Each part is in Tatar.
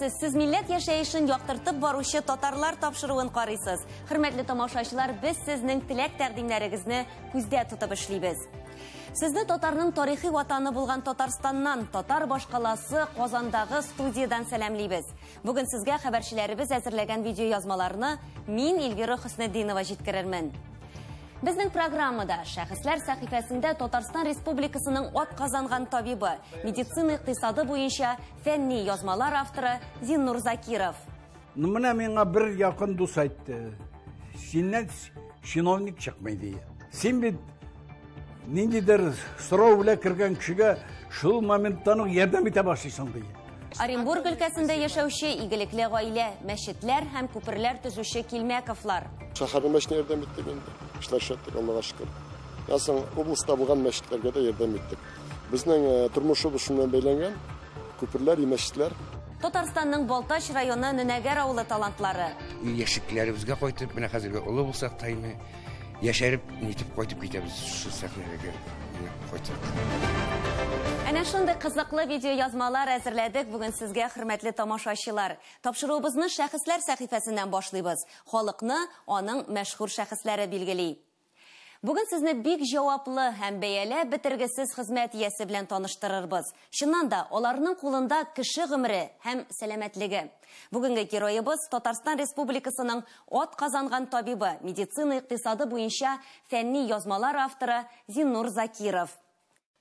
Исәнмесез! Сез милләт яшәешен яктыртып баручы Татарлар тапшыруын карыйсыз. Хөрмәтле тамашачылар, без сезнең теләк тәкъдимнәрегезне күздә тотып эшлибез. Сезне татарның тарихи ватаны булган Татарстаннан, татар башкаласы Казандагы студиядән сәламлибез. Бүген сезгә хәбәрчеләребез әзерләгән видеоязмаларны мин, Эльвира Хөснетдинова, җиткерермен. Безнең программада шәхесләр сәхифәсендә Татарстан Республикасының атказанган табибы, медицина икътисады буенча фәнни язмалар авторы Зиннур Закиров. Ну, менә миңа бер якын дус әйтте. Синнән чиновник чыкмый ди. Син бит ниндидер сорау белән кергән кешегә шул моменттан ук ярдәм итә башлыйсың ди. Оренбург өлкәсендә яшәүче игелекле гаилә, мәчетләр һәм күперләр төзүче Килмәковлар. Шәһәрнең мәчетенә ярдәм иттек инде. Эшләр эшләттек, Аллага шөкер. Ясың областа булган мәчетләргә дә ярдәм иттек. Безнең тормышыбыз шуннан бәйләнгән. Күперләр, мәчетләр. Татарстанның Балтач районы Нөнәгәр авылы талантлары. Яшьлекләребезгә кайтып, менә хәзерге олы булсак та инде, яшәреп, нитеп кайтып китәбез шул сәхнәгә кайтып. Әнә шундый кызыклы видеоязмалар әзерләдек бүген сезгә, хөрмәтле тамашачылар. Тапшыруыбызны шәхесләр сәхифәсеннән башлыйбыз. Халыкны аның мәшһүр шәхесләре билгели. Бүген сезне бик җаваплы һәм бәяләп бетергесез хезмәт иясе белән таныштырырбыз. Чыннан да, аларның кулында кеше гомере һәм сәламәтлеге. Бүгенге героебыз Татарстан Республикасының атказанган табибы, медицина икътисады буенча фәнни язмалар авторы Зиннур Закиров.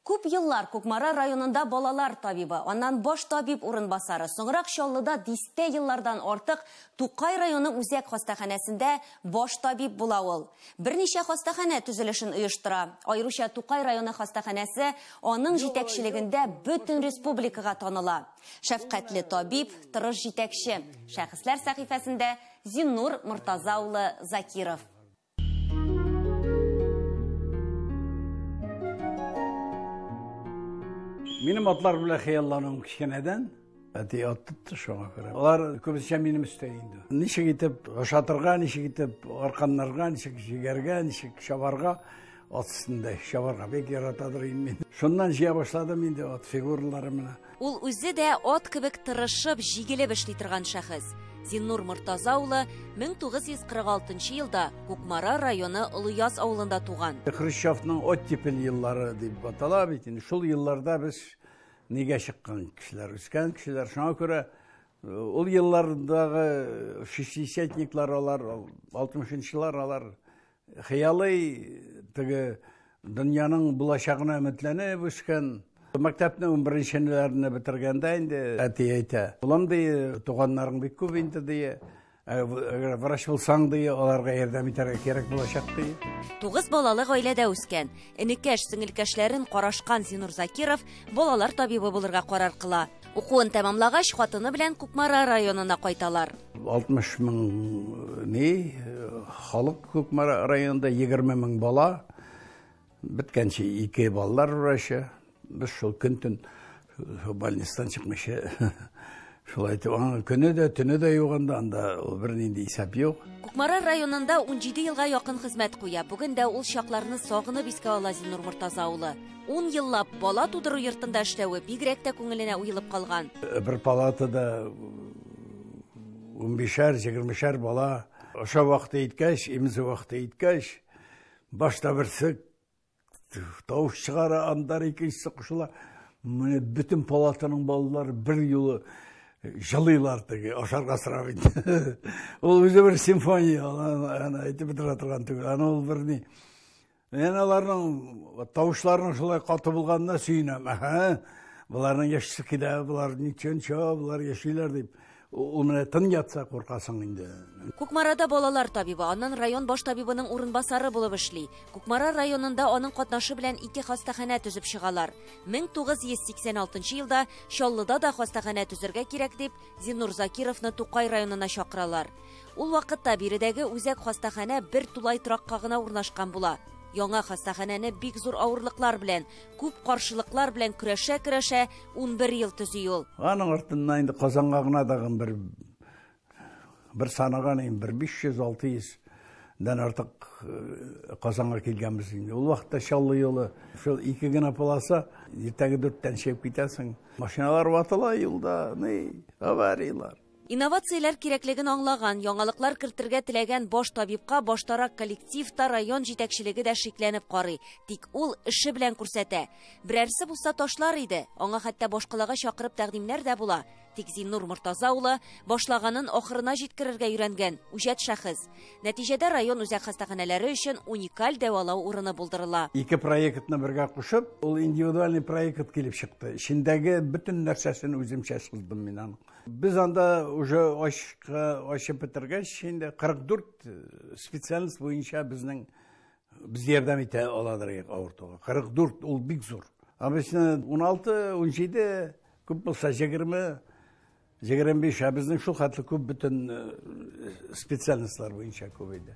Күп еллар Кукмара районында балалар табибы, аннан баш табиб урынбасары, соңрак Чаллыда дистә еллардан артык Тукай районы үзәк хастаханәсендә баш табиб була ул. Берничә хастаханә төзелешен оештыра. Аеруча Тукай районы хастаханәсе аның җитәкчелегендә бөтен республикага таныла. Шәфкатьле табиб, тырыш җитәкче. Шәхесләр сәхифәсендә Зиннур Мортаза улы Закиров. Минем атлар белән хыяллануым кечкенәдән. Әти ат тотты шуңа күрә. Алар күбесенчә минем өстә инде. Ничек итеп ашатырга, ничек итеп арканнарга, ничек җигәргә, ничек чабарга, ат өстендә чабарга бик яратадыр инде мин. Шуннан җыя башладым инде ат фигуралары менә. Ул үзе дә ат кебек тырышып, җигелеп эшли торган шәхес. Зиннур Мортаза улы 1946 елда Кукмара районы Олыяз авылында туган. Хрущевның оттепель еллары дип атала бит инде. Шул елларда без нигә чыккан кешеләр, үскән кешеләр. Шуңа күрә ул еллардагы шестидесятниклар алар, алтмышынчылар алар хыялый теге дөньяның булачагына өметләнеп үскән. Мәктәпне 11-нчеләрне бетергәндә инде әти әйтә: "Улым, ди, туганнарың бик күп инде, ди. Әгәр врач булсаң, ди, аларга ярдәм итәргә кирәк булачак, ди." 9 балалы гаиләдә үскән, энекәш сеңелкәшләрен карашкан Зиннур Закиров балалар табибы булырга карар кыла. Укуын тәмамлагач, хатыны белән Кукмара районына кайталар. 60 мең ни халык Кукмара районында, 20 мең бала. Беткәнче 2 балалар врачы. Без шул көн-төн больницадан чыкмыйча шулай итеп, аның көне дә, төне дә юк анда, анда ул бернинди исәп юк. Кукмара районында 17 елга якын хезмәт куя. Бүген дә ул чакларны сагынып искә ала Зиннур Мортаза улы. 10 еллап бала тудыру йортында эшләве бигрәк тә күңеленә уелып калган. Бер палатада унбишәр, егермешәр бала. Аша вакыты иткәч, имезү вакыты иткәч, башта берсе тавыш чыгара, андар икенчесе кушыла. Менә бөтен палатаның балалары бер юлы жылыйлар теге, ашарга сорап инде. Ул үзе бер симфония, аны әйтеп бетерә торган түгел. Аны ул бер ни. Мен аларның тавышларының шулай каты булганына сөенәм. Әһә, боларның яшисе килә, болар ничә, болар яшиләр дип. Ул менә тын ятса куркасың инде. Кукмарада балалар табибы, аннан район баш табибының урынбасары булып эшли. Кукмара районында аның катнашы белән 2 хастаханә төзеп чыгалар. 1986 елда Чаллыда да хастаханә төзергә кирәк дип Зиннур Закировны Тукай районына чакыралар. Ул вакытта биредәге үзәк хастаханә бер тулай торакка гына урнашкан була. Яңа хастаханәне бик зур авырлыклар белән, күп каршылыклар белән көрәшә-көрәшә 11 ел төзи ул. Аның артыннан инде Казанга гына тагын бер санаган инде бер 500-600 дән артык Казанга килгәнбез инде. Ул вакытта Чаллы юлы шул ике генә полоса, иртәге 4тән чыгып китәсең. Машиналар ватыла юлда, ни, авариялар. Инновацияләр кирәклеген аңлаган, яңалыклар кертергә теләгән баш табибка баштарак коллектив та, район җитәкчелеге дә шикләнеп карый. Тик ул эше белән күрсәтә. Берәрсе булса ташлар иде. Аңа хәтта башкалага чакырып тәкъдимнәр дә була. Тик Зиннур Мортаза улы башлаганын ахырына җиткерергә өйрәнгән үҗәт шәхес. Нәтиҗәдә район үзәк хастаханәләре өчен уникаль дәвалау урыны булдырыла. Ике проектны бергә кушып, ул индивидуальный проект килеп чыкты. Эчендәге бөтен нәрсәсен үземчә сыздым мин аның. Без анда уже ачып бетергәч, инде 44 специальность буенча без ярдәм итә аладыр авыртуга. 44 ул бик зур. Обычно 16, 17, күп булса 20, 25, ә безнең шул хәтле күп бөтен специальностьлар буенча күп иде.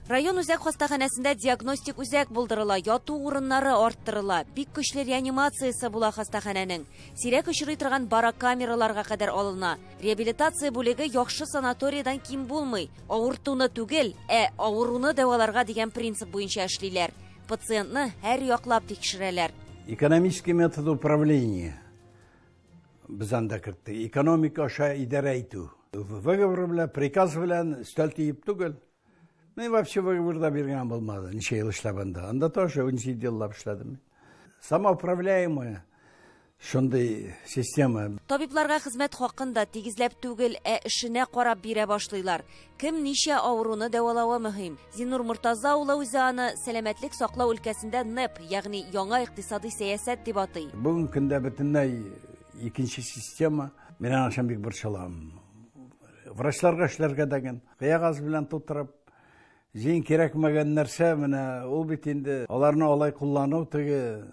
Район үзәк хастаханәсендә диагностик үзәк булдырыла, яту урыннары арттырыла, бик көчле реанимациясе була хастаханәнең. Сирәк очрый торган барокамераларга кадәр алына. Реабилитация бүлеге яхшы санаторийдан ким булмый. Авыртуны түгел, ә авыруны дәваларга дигән принцип буенча эшлиләр. Пациентны һәр яклап тикшерәләр. Экономический метод управления без анда керттек. Экономика аша идарә итү. Выговор белән, приказ белән өстәл тиеп түгел. Мин вообще выговорда биргән булмады. Ничә ел эшләп анда. Анда тоже 17 еллап эшләдем. Самоуправляемая шундый система. Табибларга хезмәт хакын да тигезләп түгел, ә эшенә карап бирә башлыйлар. Кем ничә авыруны дәвалавы мөһим. Зиннур Мортаза улы үзе аны сәламәтлек саклау өлкәсендә НЭП, ягъни яңа икътисади сәясәт дип атый. Бүгенге көндә бөтенләй икенче система. Мин аның өчен бик борчылам. Врачларга эшләргә дигән, кагаз белән тутырып, җыен кирәкмәгән нәрсә, менә ул бит инде аларны алай куллану теге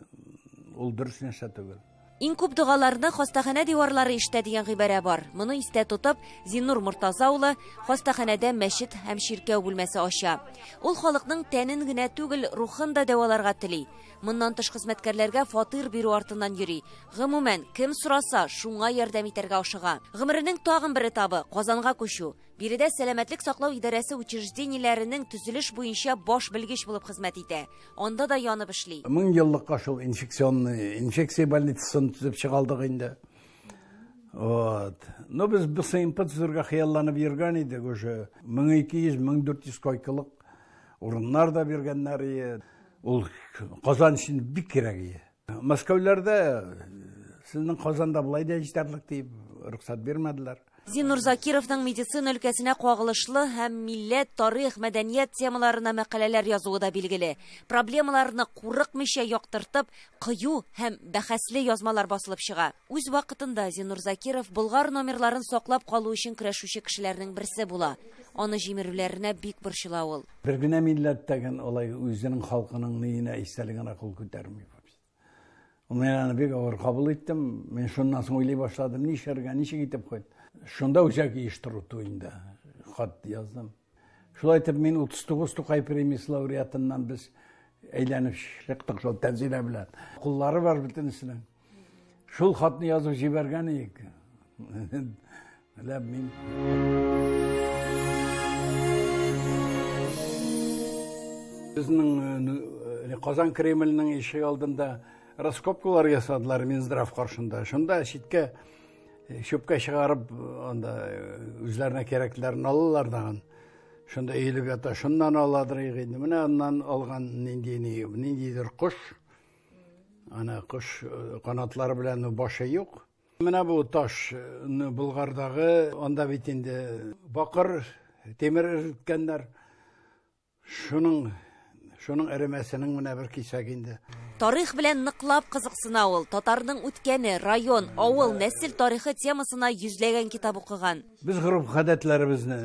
ул дөрес нәрсә түгел. Иң күп догаларны хастаханә диварлары ишетә дигән гыйбарә бар. Моны истә тотып, Зиннур Мортаза улы хастаханәдә мәчет һәм чиркәү бүлмәсе ача. Ул халыкның тәнен генә түгел, рухын да дәваларга тели. Моннан тыш хезмәткәрләргә фатир бирү артыннан йөри. Гомумән, кем сораса, шуңа ярдәм итәргә ашыга. Гомеренең тагын бер этабы Казанга күчү. Биредә сәламәтлек саклау идарәсе учреждениеләренең төзелеш буенча баш белгеч булып хезмәт итә. Анда да янып эшли. Мең еллыкка шул инфекционный инфекция больницасын төзеп чыгалдык инде. Вот. Но без БСМП төзергә хыялланып йөргән идек уже. 1200, 1400 койкалык урыннар да биргәннәр иде. Ул Казан өчен бик кирәк иде. Мәскәүләрдә сезнең Казанда болай да җитәрлек дип рөхсәт бирмәделәр. Зиннур Закировның медицина өлкәсенә кагылышлы һәм милләт, тарих, мәдәният темаларына мәкаләләр язуы да билгеле. Проблемаларны курыкмыйча яктыртып, кыю һәм бәхәсле язмалар басылып чыга. Үз вакытында Зиннур Закиров Болгар номерларын саклап калу өчен көрәшүче кешеләрнең берсе була. Аны җимерүләренә бик борчыла ул. Бер генә милләт тәген алай үзенең халкының ниенә истәлегенә кул күтәрми. Мин аны бик авыр кабул иттем. Мин шуннан соң уйлый башладым, ни эшләргә, ничек итеп кайт. Шунда үзәк оештыру туенда хат яздым. Шулай итеп мин 39 Тукай премиясе лауреатыннан без әйләнеп чыктык шул Тәнзилә белән. Куллары бар бөтенесенең. Шул хатны язып җибәргән идек. Ләм мин. Безнең Казан Кремленең ишек алдында раскопкалар ясадылар Минздрав каршында. Шунда читкә чүпкә чыгарып, анда үзләренә кирәкләрен алалар дагын. Шунда өелеп ята, шуннан аладыр инде. Менә аннан алган ниндидер кош. Ана кош канатлары белән башы юк. Менә бу таш Болгардагы, анда бит инде бакыр, темир эреткәннәр. Шуның эремәсенең менә бер кисәге инде. Тарих белән ныклап кызыксына ул. Татарның үткәне, район, авыл, нәсел тарихы темасына йөзләгән китап укыган. Без гореф-гадәтләребезне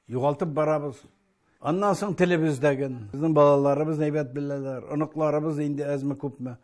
югалтып барабыз. Аннан соң телебездәген. Безнең балаларыбыз әйбәт беләләр, оныкларыбыз инде әзме-күпме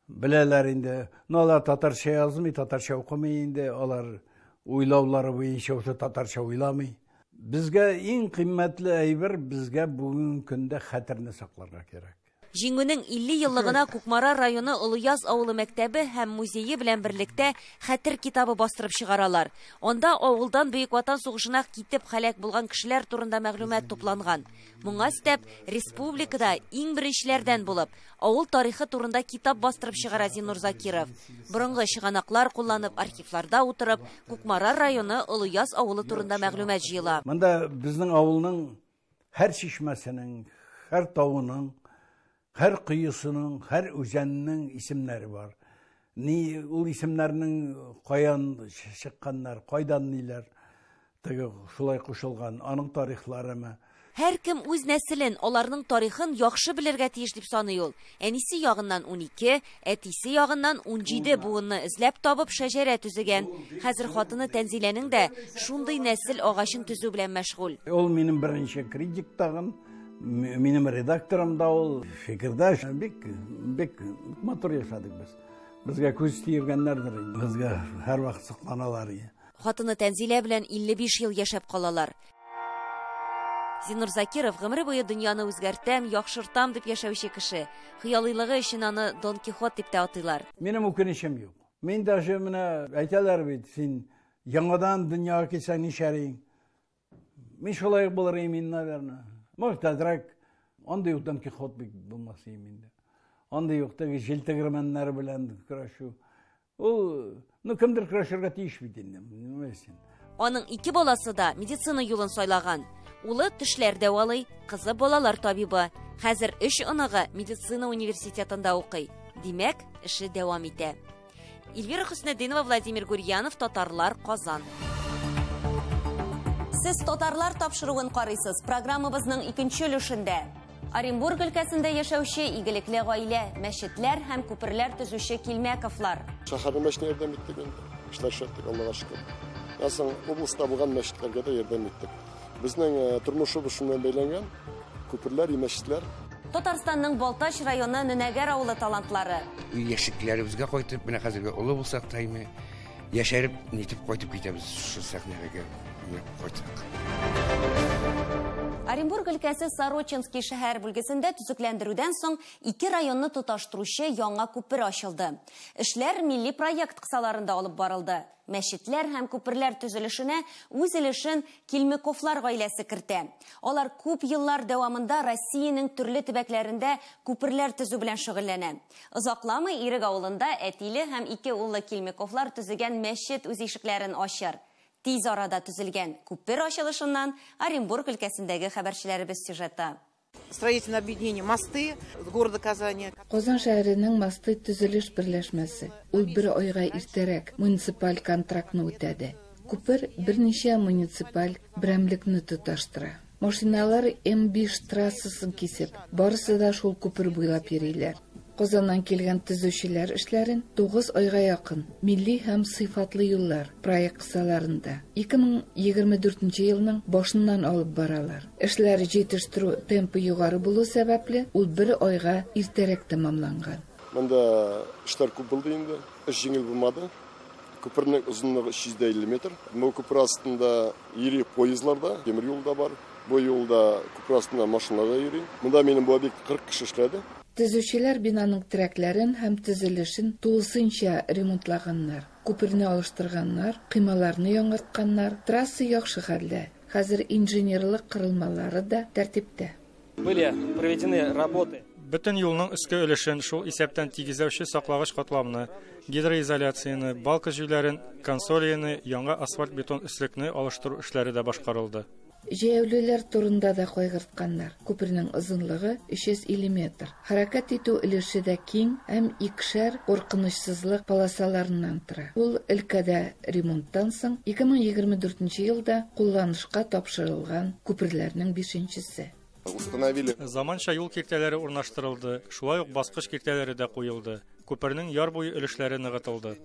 беләләр инде. Но алар татарча язмый, татарча укымый инде. Алар уйлаулары буенча уже татарча уйламый. Безгә иң кыйммәтле әйбер, безгә бүгенге көндә хәтерне сакларга кирәк. Җиңүнең 50 еллыгына Кукмара районы Олыяз авылы мәктәбе һәм музее белән берлектә хәтер китабы бастырып чыгаралар. Анда авылдан Бөек Ватан сугышына китеп һәлак булган кешеләр турында мәгълүмат тупланган. Моңа өстәп, республикада иң беренчеләрдән булып, авыл тарихы турында китап бастырып чыгара Зиннур Закиров. Борынгы чыганаклар кулланып, архивларда утырып, Кукмара районы Олыяз авылы турында мәгълүмат җыела. Монда безнең авылның һәр чишмәсенең, һәр тавының, һәр коесының, һәр үзәннең исемнәре бар. Ни ул исемнәрнең каян чыкканнар, кайдан ниләр, теге шулай кушылган, аның тарихларымы. Һәркем үз нәселен, аларның тарихын яхшы белергә тиеш дип саный ул. Әнисе ягыннан 12, әтисе ягыннан 17 буынны эзләп табып шәҗәрә төзегән. Хәзер хатыны Тәнзиләнең дә шундый нәсел агачын төзү белән мәшгуль. Ул минем беренче критик тагын. Минем редакторым да ул, фикердәш. Бик, бик матур яшәдек без. Безгә күз тиергәннәрдер, безгә һәрвакыт сокланалар. Хатыны Тәнзилә белән 55 ел яшәп калалар. Зиннур Закиров гомере буе дөньяны үзгәртәм, яхшыртам дип яшәүче кеше. Хыялыйлыгы өчен аны Дон Кихот дип тә атыйлар. Минем үкенечем юк. Мин даже менә әйтәләр бит, син яңадан дөньяга килсәң нишәрең? Мин шулай булыр идем, наверное. Может, әзрәк андый ук Дон Кихот бик булмас идем инде. Андый ук теге җил тегермәннәре белән көрәшү. Ул, ну, кемдер көрәшергә тиеш бит инде, белмәсен. Аның ике баласы да медицина юлын сайлаган. Улы тешләр дәвалый, кызы балалар табибы. Хәзер 3 оныгы медицина университетында укый. Димәк, эше дәвам итә. Эльвира Хөснетдинова, Владимир Гурьянов, Татарлар, Казан. Сез Татарлар тапшыруын карыйсыз. Программабызның икенче өлешендә Оренбург өлкәсендә яшәүче игелекле гаилә, мәчетләр һәм күперләр төзүче Килмәковлар. Шәһәрнең мәчетенә ярдәм иттек инде. Эшләр эшләттек, Аллага шөкер. Соң областа булган мәчетләргә дә ярдәм иттек. Безнең тормышыбыз шуннан бәйләнгән. Күперләр, мәчетләр. Татарстанның Балтач районы Нөнәгәр авылы талантлары. Яшьлекләребезгә кайтып, менә хәзерге олы булсак та инде, яшәреп, нитеп кайтып китәбез шул сәхнәгә. Оренбург өлкәсе Сорочинский шәһәр бүлгесендә төзекләндерүдән соң ике районны тоташтыручы яңа күпер ачылды. Эшләр милли проект кысаларында алып барылды. Мәчетләр һәм күперләр төзелешенә үз өлешен Килмековлар гаиләсе кертә. Алар күп еллар дәвамында Россиянең төрле төбәкләрендә күперләр төзү белән шөгыльләнә. Озакламый Ирек авылында әтиле һәм ике уллы Килмековлар төзегән мәчет үз ишекләрен ачыр. Тиз арада төзелгән күпер ачылышыннан Оренбург өлкәсендәге хәбәрчеләребез сюжеты. Строительное объединение «Мосты» города Казани. Казан шәһәренең «Мосты» төзелеш берләшмәсе. Ул бер айга иртәрәк муниципаль контрактны үтәде. Күпер берничә муниципаль берәмлекне тоташтыра. Машиналар М5 трассасын кисеп, барысы да шул күпер буйлап йөриләр. Казаннан килгән төзүчеләр эшләрен 9 айга якын милли һәм сыйфатлы юллар проект кысаларында 2024 елның башыннан алып баралар. Эшләр җитештерү темпы югары булу сәбәпле, ул бер айга иртәрәк тәмамланган. Монда эшләр күп булды инде. Эш җиңел булмады. Күпернең озынлыгы 350 метр. Бу күпер астында йөри поездлар да, тимер юл да бар. Бу юлда күпер астында машиналар да йөри. Монда минем бу объект 40 кеше эшләде. Төзүчеләр бинаның терәкләрен һәм төзелешен тулысынча ремонтлаганнар, күперне алыштырганнар, кыймаларны яңартканнар. Трасса яхшы хәлдә. Хәзер инженерлык корылмалары да тәртиптә. Были проведены работы. Бөтен юлның өске өлешен, шул исәптән тигезләүче саклагыч катламны, гидроизоляцияне, балка җөйләрен, консолияне, яңа асфальт-бетон өслекне алыштыру эшләре дә башкарылды. Җәяүлеләр турында да кайгыртканнар. Күпернең озынлыгы 350 метр. Хәрәкәт итү өлеше дә киң һәм икешәр куркынычсызлык полосаларыннан тора. Ул өлкәдә ремонттан соң 2024 елда кулланышка тапшырылган күперләрнең 5-нчесе. Установили. Заманча юл киртәләре урнаштырылды, шулай ук баскыч киртәләре дә куелды. Күпернең яр буе өлешләре ныгытылды.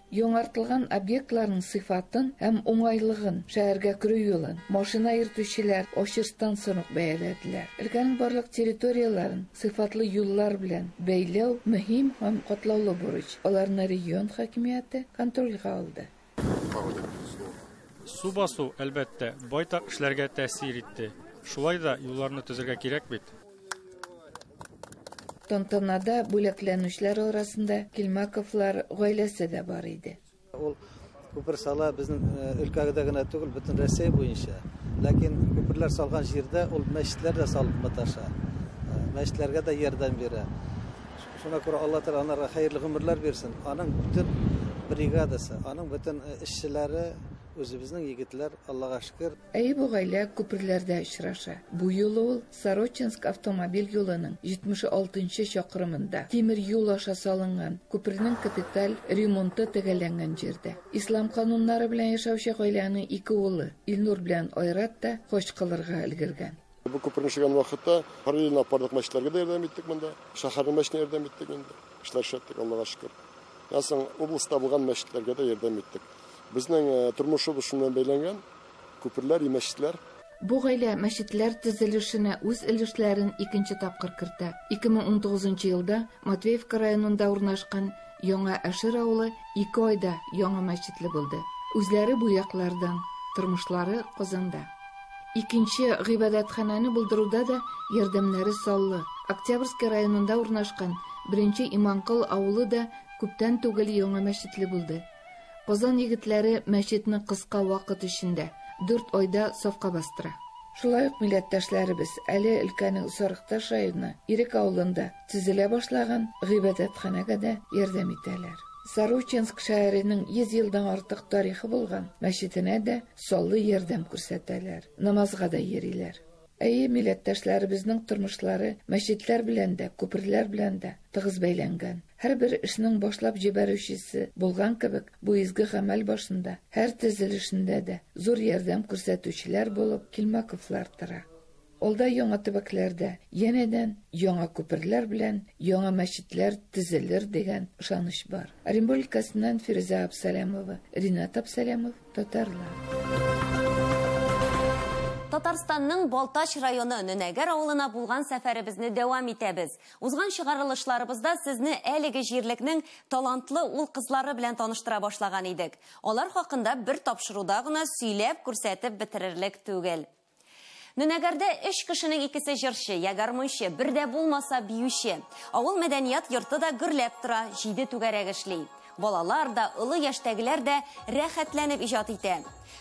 Яңартылган объектларның сыйфатын һәм уңайлыгын, шәһәргә керү юлын машина йөртүчеләр ачыштан соң ук бәяләделәр. Өлкәнең барлык территорияләрен сыйфатлы юллар белән бәйләү мөһим һәм катлаулы бурыч. Аларны регион хакимияте контрольгә алды. Су басу, әлбәттә, байтак эшләргә тәэсир итте. Шулай да юлларны төзергә кирәк бит. Тантанада бүләкләнүчеләр арасында Килмаковлар гаиләсе дә бар иде. Ул күпер сала безнең өлкәдә генә түгел, бөтен Россия буенча. Ләкин күперләр салган җирдә ул мәчетләр дә салып маташа. Мәчетләргә дә ярдәм бирә. Шуңа күрә Алла Тәгалә аларга хәерле гомерләр бирсен. Аның бөтен бригадасы, аның бөтен эшчеләре, үзебезнең егетләр, Аллага шөкер. Әйе, бу гаилә күперләрдә очраша. Бу юлы ул Сорочинск автомобиль юлының 76 чакрымында тимер юл аша салынган күпернең капиталь ремонты төгәлләнгән җирдә. Ислам кануннары белән яшәүче гаиләнең ике улы Илнур белән Айрат та хаҗ кылырга өлгергән. Бу күперне эшләгән вакытта параллельно барлык мәчетләргә дә ярдәм иттек монда. Шәһәрнең мәчетенә ярдәм иттек инде. Эшләр эшләттек, Аллага шөкер. Соң областьта булган мәчетләргә дә ярдәм иттек. Безнең тормышыбыз шуннан бәйләнгән. Күперләр, мәчетләр. Бу гаилә мәчетләр төзелешенә үз өлешләрен икенче тапкыр кертә. 2019 елда Матвеевка районында урнашкан Яңа Әшер авылы 2 айда яңа мәчетле булды. Үзләре бу яклардан, тормышлары Казанда. Икенче гыйбадәтханәне булдыруда да ярдәмнәре саллы. Октябрьский районында урнашкан беренче Иманкол авылы да күптән түгел яңа мәчетле булды. Казан егетләре мәчетне кыска вакыт эчендә 4 айда сафка бастыра. Шулай ук милләттәшләребез әле өлкәнең Сарыкташ районы Ирек авылында төзелә башлаган гыйбадәтханәгә дә ярдәм итәләр. Сорочинск шәһәренең 100 елдан артык тарихы булган мәчетенә дә саллы ярдәм күрсәтәләр, намазга да йөриләр. Әйе, милләттәшләребезнең тормышлары мәчетләр белән дә, күперләр белән дә тыгыз бәйләнгән. Һәрбер эшнең башлап җибәрүчесе булган кебек, бу изге гамәл башында, һәр төзелешендә дә зур ярдәм күрсәтүчеләр булып Килмаковлар тора. Алда яңа төбәкләрдә янәдән яңа күперләр белән яңа мәчетләр төзелер дигән ышаныч бар. Оренбург өлкәсеннән Фирүзә Абсалямова, Ринат Абсалямов, Татарлар. Татарстанның Балтач районы Нөнәгәр авылына булган сәфәребезне дәвам итәбез. Узган чыгарылышларыбызда сезне әлеге җирлекнең талантлы ул-кызлары белән таныштыра башлаган идек. Алар хакында бер тапшыруда гына сөйләп, күрсәтеп бетерерлек түгел. Нөнәгәрдә 3 кешенең икесе җырчы, я гармунчы, бер дә булмаса биюче. Авыл мәдәният йорты да гөрләп тора, 7 түгәрәк эшли. Балалар да, олы яшьтәгеләр дә рәхәтләнеп иҗат итә.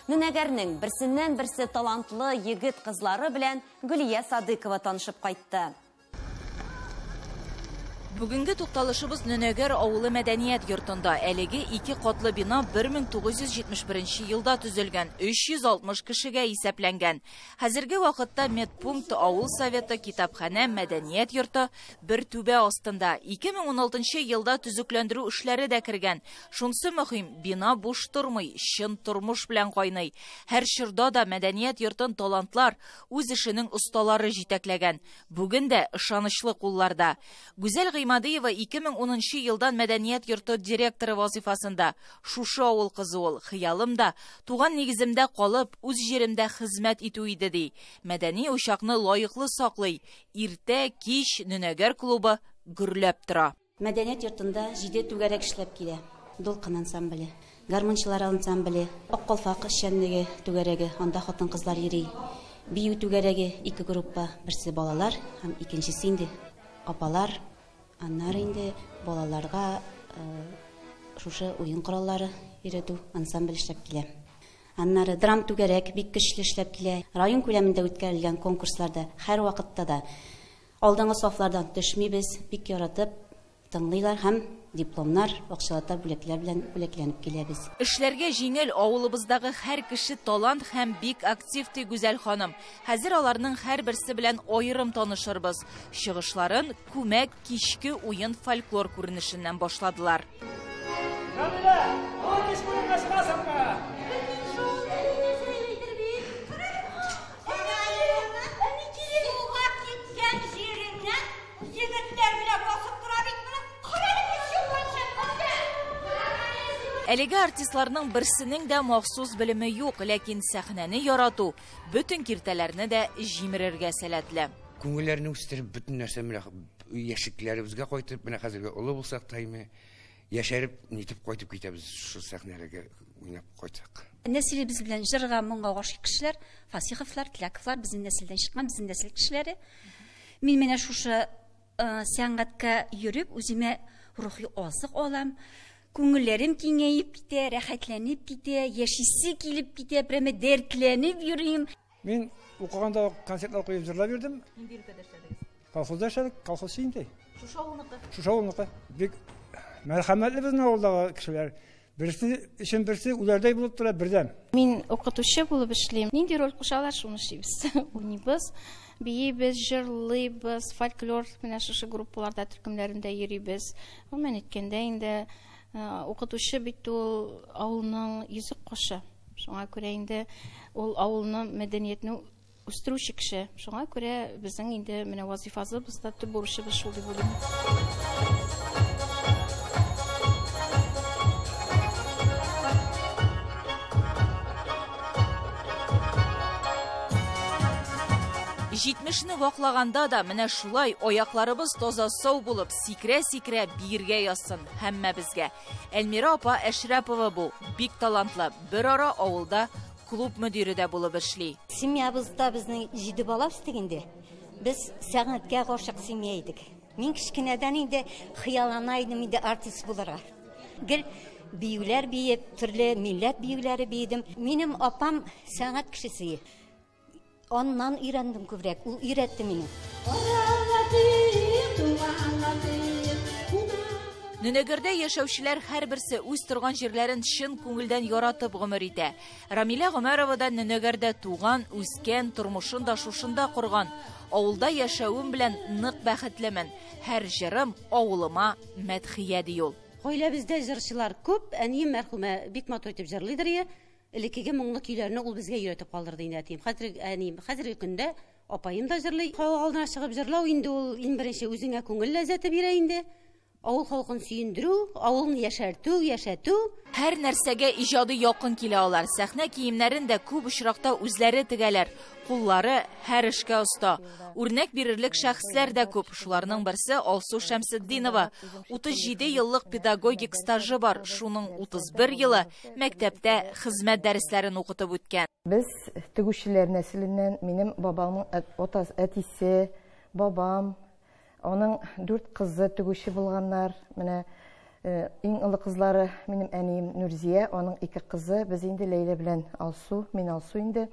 Нөнәгәрнең берсеннән берсе талантлы егет кызлары белән Гөлия Садыкова танышып кайтты. Бүгенге тукталышыбыз Нөнәгәр авылы мәдәният йортында. Әлеге 2 катлы бина 1971 елда төзелгән, 360 кешегә исәпләнгән. Хәзерге вакытта медпункт, авыл советы, китапханә, мәдәният йорты бер түбә астында. 2016 елда төзекләндерү эшләре дә кергән. Шунсы мөһим, бина буш тормый, чын тормыш белән кайный. Һәр чорда да мәдәният йортын талантлар, үз эшенең осталары җитәкләгән. Бүген дә ышанычлы кулларда. Гүзәл Гыймадиева 2010 елдан мәдәният йорты директоры вазифасында. Шушы авыл кызы ул. Хыялым да туган нигеземдә калып, үз җиремдә хезмәт итү иде ди. Мәдәни учакны лаеклы саклый. Иртә, кич Нөнәгәр клубы гөрләп тора. Мәдәният йортында 7 түгәрәк эшләп килә. Дулкын ансамбле, гармунчылар ансамбле, Ак калфак эшчәнлеге түгәрәге, анда хатын-кызлар йөри. Бию түгәрәге 2 группа, берсе балалар һәм икенчесе инде апалар. Аннары инде балаларга шушы уен кораллары өйрәтү ансамбль эшләп килә. Аннары драм түгәрәк бик көчле эшләп килә. Район күләмендә үткәрелгән конкурсларда һәр вакытта да алдынгы сафлардан төшмибез, бик яратып тыңлыйлар һәм дипломнар, акчалата бүләкләр белән бүләкләнеп киләбез. Эшләргә җиңел, авылыбыздагы һәр кеше талант һәм бик актив, ди Гүзәл ханым. Хәзер аларның һәрберсе белән аерым танышырбыз. Чыгышларын күмәк кичке уен фольклор күренешеннән башладылар. Камилә, ул кичке уенга чыгасыңмы? Әлеге артистларның берсенең дә махсус белеме юк, ләкин сәхнәне ярату бөтен киртәләрне дә җимерергә сәләтле. Күңелләрне үстереп, бөтен нәрсә менә яшьлекләребезгә кайтып, менә хәзерге олы булсак та инде яшәреп, нитеп кайтып китәбез, шул сәхнәләргә уйнап кайтсак. Нәселебез белән җырга, моңга гашыйк кешеләр, Фасиховлар, Тляковлар безнең нәселдән чыккан, безнең нәсел кешеләре. Мин менә шушы сәнгатькә йөреп, үземә рухи азык алам. Күңелләрем киңәеп китә, рәхәтләнеп китә, яшисе килеп китә, прямо дәртләнеп йөрим. Мин укыганда концертлар куеп җырлап йөрдем. Нинди өлкәдә эшләдегез? Колхозда эшләдек, колхозчы инде. Шушы авылныкы? Шушы авылныкы. Бик мәрхәмәтле безнең авылдагы кешеләр. Берсе өчен берсе үләрдәй булып тора бердәм. Мин укытучы булып эшлим. Нинди роль кушалар, шуны эшлибез. Уйныйбыз, биибез, җырлыйбыз, фольклор менә шушы группаларда, төркемнәрендә йөрибез. Гомумән әйткәндә инде укытучы бит ул авылның йөзек кашы. Шуңа күрә инде ул авылның мәдәниятен үстерүче кеше. Шуңа күрә безнең инде менә вазифабыз да, төп бурычыбыз шул дип уйлыйм. Җитмешне ваклаганда да менә шулай аякларыбыз таза сау булып, сикерә-сикерә биергә язсын һәммәбезгә. Эльмира апа Әшрәпова бу, бик талантлы, бер ара авылда клуб мөдире дә булып эшли. Семьябызда безнең 7 бала үстек инде. Без сәнгатькә гашык семья идек. Мин кечкенәдән инде хыяллана идем инде артист булырга. Гел биюләр биеп, төрле милләт биюләре биедем. Минем апам сәнгать кешесе. Аннан өйрәндем күбрәк, ул өйрәтте мине. Нөнәгәрдә яшәүчеләр һәрберсе үз торган җирләрен чын күңелдән яратып гомер итә. Рамилә Гомәрова да Нөнәгәрдә туган, үскән, тормышын да шушында корган. Авылда яшәвем белән нык бәхетлемен. Һәр җырым авылыма мәдхия ди ул. Гаиләбездә җырчылар күп, әнием мәрхүмә бик матур итеп җырлыйдыр ие. Элеккеге моңлы көйләрне ул безгә өйрәтеп калдырды инде әтием. Хәзер әнием, хәзерге көндә апаем да җырлый. Халык алдына чыгып җырлау инде ул иң беренче үзеңә күңел ләззәте бирә инде. Авыл халкын сөендерү, авылны яшәртү, яшәтү. Һәр нәрсәгә иҗади якын килә алар. Сәхнә киемнәрен дә күп очракта үзләре тегәләр. Куллары һәр эшкә оста. Үрнәк бирерлек шәхесләр дә күп. Шуларның берсе Алсу Шәмсетдинова. 37 еллык педагогик стажы бар. Шуның 31 елы мәктәптә хезмәт дәресләрен укытып үткән. Без тегүчеләр нәселеннән, минем бабамның әтисе, бабам, аның 4 кызы тегүче булганнар. Менә иң олы кызлары минем әнием Нурзия, аның 2 кызы, без инде Ләйлә белән Алсу, мин Алсу инде.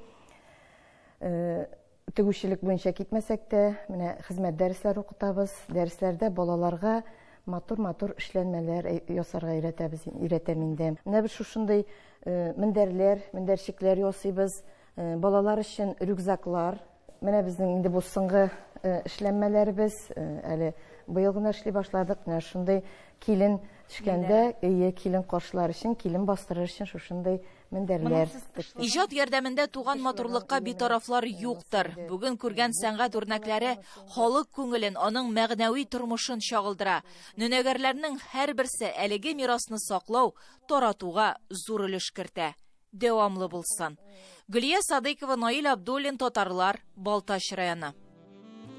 Тегүчелек буенча китмәсәк тә, менә хезмәт дәресләре укытабыз. Дәресләрдә балаларга матур-матур эшләнмәләр ясарга өйрәтәбез, өйрәтәм инде. Менә без шушындый мендәрләр, мендәрчекләр ясыйбыз. Балалар өчен рюкзаклар. Менә безнең инде бу соңгы эшләнмәләребез, әле быел гына эшли башладык. Менә шундый килен төшкәндә, өе килен каршылар өчен, килен бастырыр өчен шушындый мендәрләр. Иҗат ярдәмендә туган матурлыкка битарафлар юктыр. Бүген күргән сәнгать үрнәкләре халык күңелен, аның мәгънәви тормышын чагылдыра. Нөнәгәрләрнең һәрберсе әлеге мирасны саклау, таратуга зур өлеш кертә. Дәвамлы булсын. Гөлия Садыйкова, Наил Абдуллин, Татарлар, Балтач районы.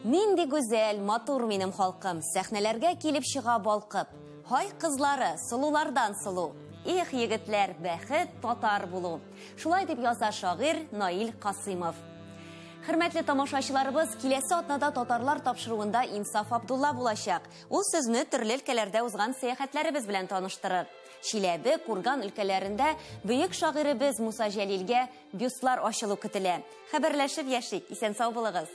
Нинди гүзәл, матур минем халкым, сәхнәләргә килеп чыга балкып. Һай кызлары, сылулардан сылу. Эх, егетләр, бәхет татар булу. Шулай дип яза шагыйрь Наил Касыймов. Хөрмәтле тамашачыларыбыз, киләсе атнада татарлар тапшыруында Инсаф Абдулла булачак. Ул сезне төрле өлкәләрдә узган сәяхәтләребез белән таныштырыр. Чиләбе, Курган өлкәләрендә бөек шагыйребез Муса Җәлилгә бюстлар ачылу көтелә. Хәбәрләшеп яшик, исән сау булыгыз.